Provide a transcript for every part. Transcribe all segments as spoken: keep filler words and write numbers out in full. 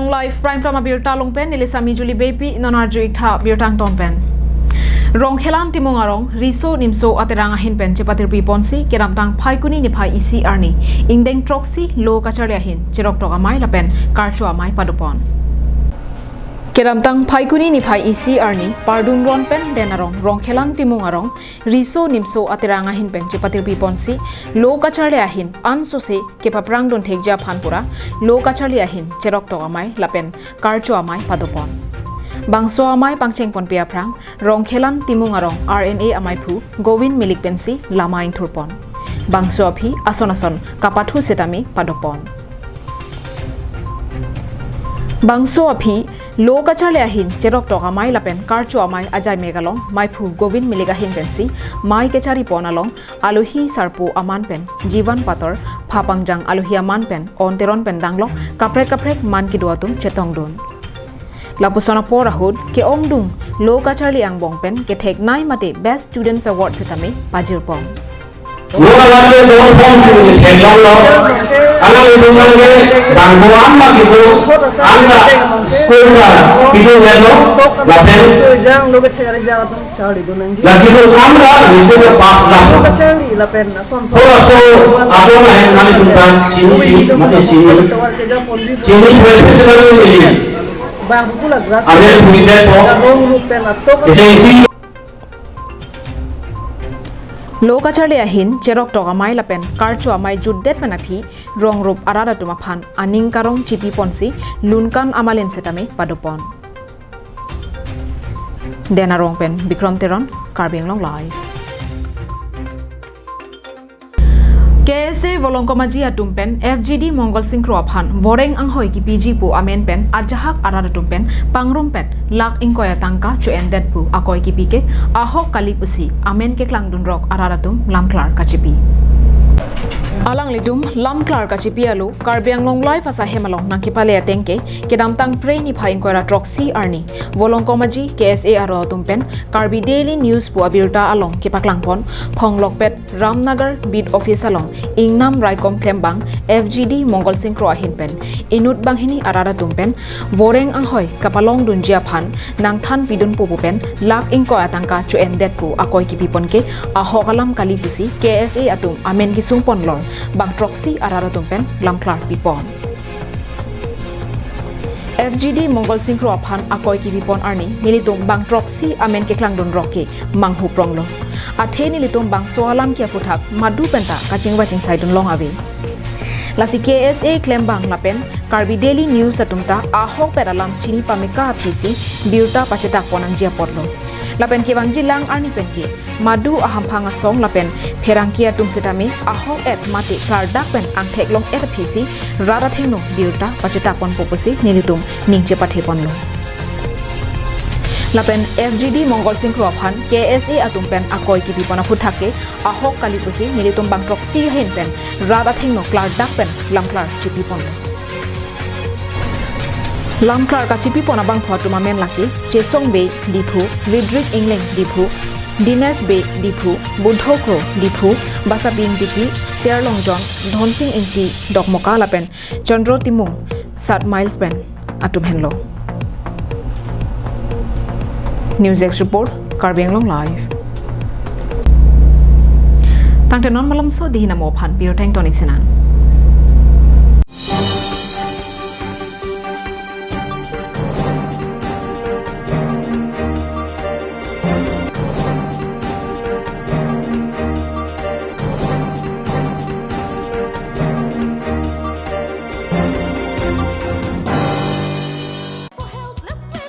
Live Prime Time abirta along pen neli Sami Juli Beypi, non arju iktha birta angton pen. Rongkhelan Timung arong, Riso Nimso Aterang ahin pen chepatirpi ponsi, kedamtang Phaikuni niphai isi arni, ingdeng throksi lo kacharli ahin, cheroktok amei lapen karcho amei padopon. Kedamtang Phaikuni niphai isi arni, pardun ron pen Den arong, Rongkhelan Timung arong, Riso Nimso Aterang ahin pen chepatirpi ponsi, lo kacharli ahin, ansose kepaprang dun thekji aphan pura, lo kacharli ahin, cheroktok amei lapen karcho amei padopon. Bangso amei pangcheng ponpe aphrang, Rongkhelan Timung arong R N A ameiphu Govin Milik pensi lama ingthurpon. Bangso aphi ason ason kapathu setame padopon. Bangso aphi lo kacharli ahin cheroktok amei lapen karcho amei ajaimek along meiphu Govin Milik ahin pensi mei kecharipon along alohi sarpo aman pen Jivan Pator, phapangjang alohi aman pen On Teron pen danglok kaprek kaprek man kedo atum chetongdun. Lapuson apor ahut ke-ongdung lo kacharli angbong pen kethek nei mate Best Students Award setame pajirpon. Lo kalang ke dong form si ni theklonglo. Alanglitum ke bang bo an ma kipu, an ta school ta pidun helo, lapen Sojang lo kethek ari jang atum charlidun nangji. La kipu an ta ni se pass la. Lo kacharli lapen ason ason. Thora so adon ahem nanglitum ta chini chini mate chini. Chini professional ni. Bang pula grass. Amen buidet po. Rong rup pen atok. Agency. Lo kacharli ahin, cheroktok amei lapen karcho amei jutdet pen aphi, rong rup arat atum aphan aning karong chipi ponsi, lunkan amalin setame padopon. Den arong pen Bikram Teron, Karbi Anglong Live. K S A Volongkom Aji atum pen F G D Mongol Singkro aphan voreng anghoi kipiji pu amen pen ajahak arat atum pen pangrumpet lakh ingkoi atangka cho-endet pu akoi kipi ke ahok kali pusi amen keklangdunrok arat atum lamklar kachipi. Alanglitum lamklar kachipi alo Karbi Anglong Live asahem along nangkepale ateng ke kedamtang Phre niphai ingkoi ra throksi arni Volongkom Aji K S A arlo atum pen Karbi Daily News pu abirta along kepaklangpon phonglokpet Ramnagar Beat Office along ingnam raikom klembang F G D Mongol Singkro ahin pen inut banghini arat atum pen voreng anghoi kapalongdunji aphan nangthanpidun pu pen lakh ingkoi atangka cho-endet pu akoi kipipon ke ahok alam kali pusi K S A atum amen kesungponlor bang throksi arat atum pen lamklar pipon. F G D Mongol Singkro aphan akoi kipipon arni nelitum bang throksi amen keklangdunrok ke manghupronglo. Athe nelitum bangso alam ke aphuthak madu penta kachingvai chingsaidun long ave. Lasi K S A klembang lapen Karbi Daily News atum ta ahokpet alam chini pameka aphisi birta pachetakpon nangji apotlo. Lapen kevangji lang arni pen ke madu ahamphang asong lapen pherangke atum setame ahok-et mate klardak pen angthek long-et aphisi rat athengno birta pachetakponpo pusi nelitum ning chepatheponlo. Lapen F G D Mongol Singkro aphan K S A atum pen akoi kipipon aphuthak ke ahok kali pusi nelitum bang throksi ahin pen rat athengno klardak pen lamklar chipiponlo. Lamklar kachipipon abangphu atum amen lake Chesong Bey Diphu, Vidrik Ingleng Diphu, Dinesh Bey Diphu, Budho Kro Diphu, Basabing Diphu, Serlong John, Dhonsing Ingti Dokmoka lapen Chandro Timung, Sat Miles pen atum henlo. News Desk Report, Karbi Anglong Live. Tangte non malomso dihina mo aphan birta ingtonik sinang.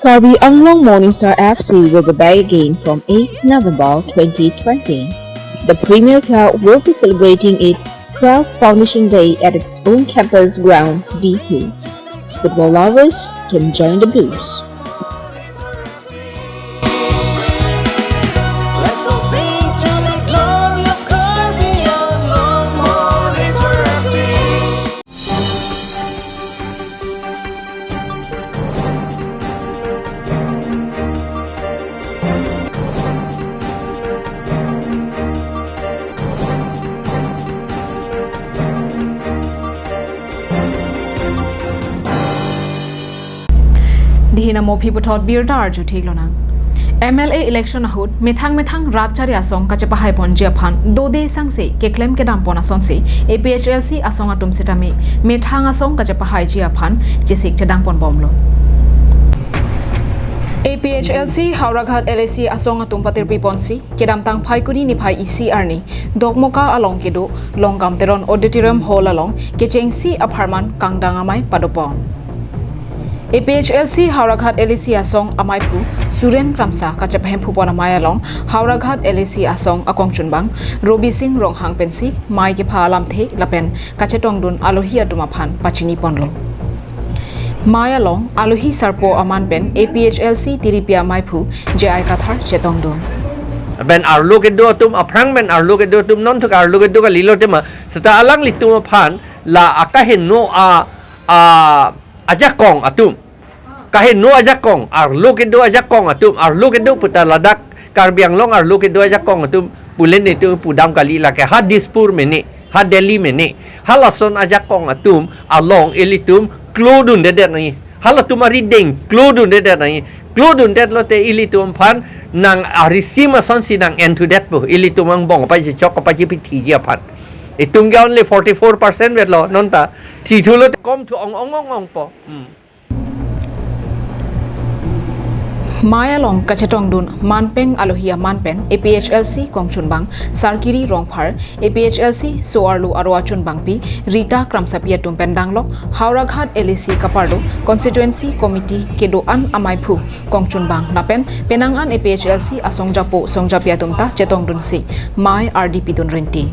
Karbi Anglong Morning Star F C will be back again from eighth November twenty twenty. The Premier Club will be celebrating its twelfth Foundation Day at its own campus ground, Diphu. Football lovers can join the Blues. Hinamo aphi puthot birta arju theklonang. M L A election ahut methang methang rat chari asong kachepahai ponji aphan dode sangse keklem kedam pon asonsi A P H L C asong atum sitame methang asong kachepahaiji aphan chesik chedang pon bomlo. A P H L C Howraghat L A C asong atum patirpi ponsi kedamtang Phaikuni niphai isi arni Dokmoka along kedo Longkam Teron Auditorium Hall along kechengsi apharman kangdang amei padopon. A P H L C Howraghat L A C asong ameiphu Suren Kramsa kachepahemphu pon amei along Howraghat L A C asong akongchunbang Robi Sing Ronghang pensi mei kepha alamthe lapen kachetongdun alohi atum aphan pachini ponlo. Mei along alohi sarpo aman pen A P H L C tiripi ameiphu J I Kathar chetongdun. Pen arlo kedo atum aphrang pen arlo kedo atum non thuk arlo kedo kalilo tema seta alanglitum aphan la akaheno a, a, ajakong atum. Kaheno ajakong, arlo kedo ajakong atum, arlo kedo puta ladak Karbi Anglong arlo kedo ajakong atum, pulen itu pudam kali lake ha Dispur mene, ha Delhi mene, halason ajakong atum along ilitum klodundedet nangji. Halatum arideng klodundedet nangji. Klodundet lote ilitum aphan nang arisi asonsi nang enthudetpo. Ilitum angbong apa chechok apa chepithiji aphan. Itum ke only forty-four percent vetlo nonta. Thithulo kom thu ong ong ong ongpo. Hmm. Mei along kachetongdun manpeng alohi aman pen A P H L C kongchunbang Sarkiri Rongphar, A P H L C so-arlo aro achunbangpi Rita Kramsapi atum pen danglok Howraghat L A C kaparlo constituency committee kedo-an ameiphu kongchunbang lapen penang an A P H L C asongjapo songjapi atum ta chetongdunsi mei ardi pidun rinti.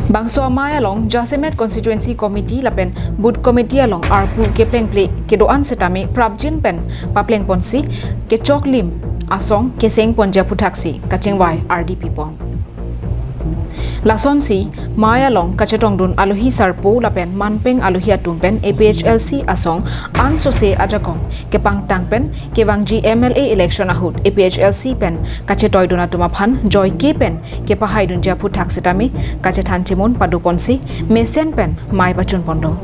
Bangso amei along jasemet constituency committee lapen booth committee along arpu keplengple kedo-an setame prapjin pen papleng ponsi kechoklim asong keseng ponji aphuthaksi kachingvai ardi pipon. Lasonsi mei along kachetongdun alohi sarpo lapen manpeng alohi atum pen A P H L C asong ansose ajakong kepangtang pen kevangji M L A election ahut A P H L C pen kachetoidun atum aphan joike pen kepahaidunji aphuthaksi tame kachethan chimun padoponsi mesen pen mei pachun pondo.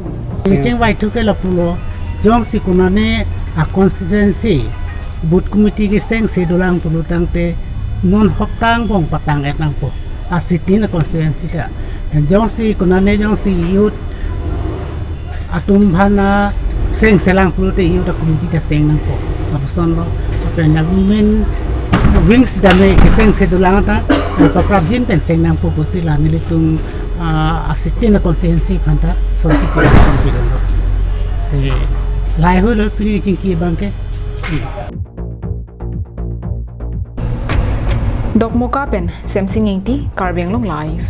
Kecheng vaithu ke lapulo, jongsi konane a constituency booth committee kesengse dolang pulo tangte non hopta angbong patang-et nangpo. A sixteen a constituency ta. Jongsi konane jongsi youth atum aphan a sengselang pulote youth a committee ta seng nangpo. Lapuson lo, lapen a women wing sitame kesengse dolang ta, eh, paprapjin pen seng nangpo pusi la nelitum, ah, a sixteen a constituency aphan ta sonsi pi pidunlo. Si lahei lo pini chingki abangke. Dokmoka pen Semsing Ingti, Karbi Anglong Live.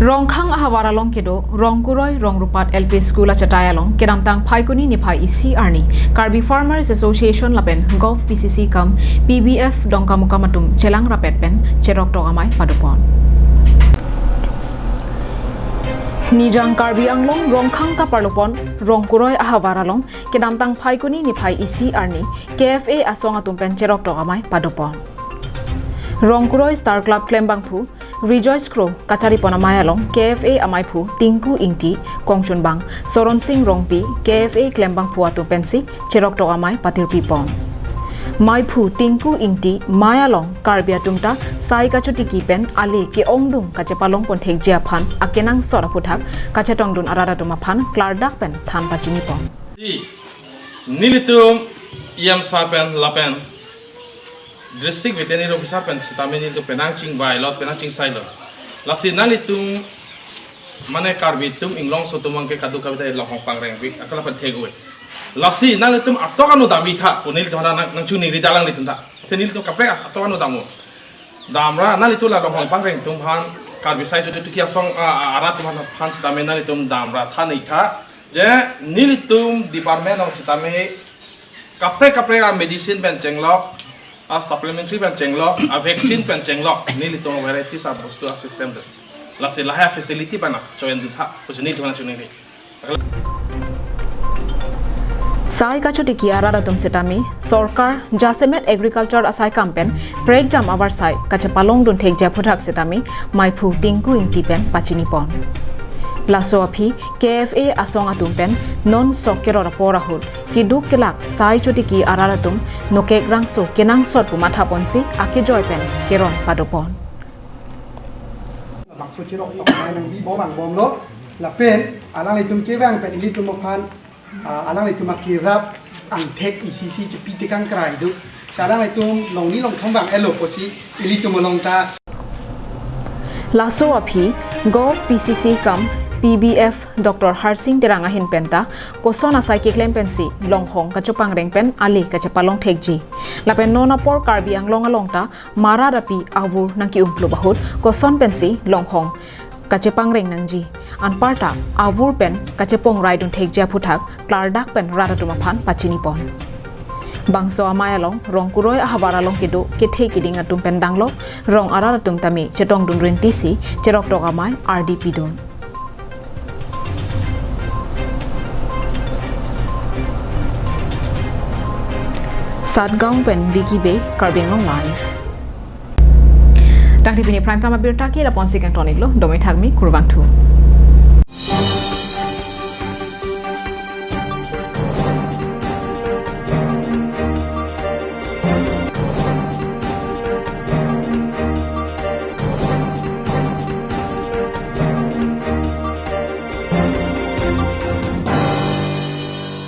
Rongkhang ahavar along kedo Rongkuroi Rongrupat L P School achatai along kedamtang Phaikuni niphai isi arni Karbi Farmers Association lapen Govt P C C cum P B F Dongkamukam atum chelang rapet pen cheroktok amei padopon. Nijang Karbi Anglong Rongkhang kaparlopon Rongkuroi ahavar along kedamtang Phaikuni niphai isi arni K F A asong atum pen cheroktok amei padopon. Rongkuroi Star Club klembangphu Rejoice Kro kacharipon amei along K F A ameiphu Tinku Ingti, kongchunbang Soron Sing Rongpi, K F A klembangphu atum pensi cheroktok amei patirpipon. Meiphu Tinku Ingti mei along Karbi atum ta sai kachotiki pen ale ke-ongdung kachepalong ponthekji aphan akenangsot aputhak kachetongdun arat atum aphan klardak pen than pachinipon. I, nelitum E M sir pen lapen District Veterinary Officer pen sitame nelitum penang chingvailo, penang chingsailo. Lasi nanglitum mane Karbi atum inglongso atum abangke kadokave ta longhong pangrengvi, akala pen thegoi. Lasi nanglitum atok anu damji tha, pu nelitum nang, nangchiningri dalang nelitum tha. Te nelitum kaprek atok anu damnon. Damra nanglitum la longhong pangreng atum aphan, Karbi sai kachotiki asong, a, a, arat atum aphan sitame nanglitum damra than-ik tha. Je nelitum department along sitame kaprek kaprek a medicine pen chenglok, a supplementary pen chenglok, a vaccine pen chenglok, nelitum varieties a bostu a system do. Lasi lahei facility pen a choin dun tha, pusi nelitum nangchiningri. Sai kachotiki arat atum sitame sorkar jasemet agriculture asai kam pen prekjam avarsai kachepalongdun thekji aputhak sitame meiphu Tinku Ingti pen pachinipon. Laso aphi K F A asong atum pen non sok kerot apor ahut keduk kelak sai chotiki arat atum nokekrangso kenangsot pu mathaponsi akejoi pen keron padopon. Bangso chirok tok nai nangbi bom angbomlo, lapen alanglitum kevang pen ilitum aphan, ah, alanglitum akirap angthek isi isi chepi tekang krai do. Si alanglitum longni longthom vang-etlo pusi ilitum along ta. Laso aphi Govt P C C cum P B F Doctor Harsing Terang ahin penta koson asai keklem pensi Longhong kachopangreng pen ale kachepalong thekji. Lapen non apor Karbi Anglong along ta marat api avur nangke-umplup ahut koson pensi Longhong kachepangreng nangji. Anparta avur pen kachepongrai dun thekji aphuthak klardak pen rat atum aphan pachinipon. Bangso amei along rong kuroi ahavar along kedo kethe keding atum pen danglok rong arat atum tame chetong dun rinti si cherok tok amei ardi pidun. Satgaon pen Vicky Bey, Karbi Anglong Live. Tangte pini prime time abirta ke lapu-ansi kangton-iklo, dome thakmi, kurvangthu.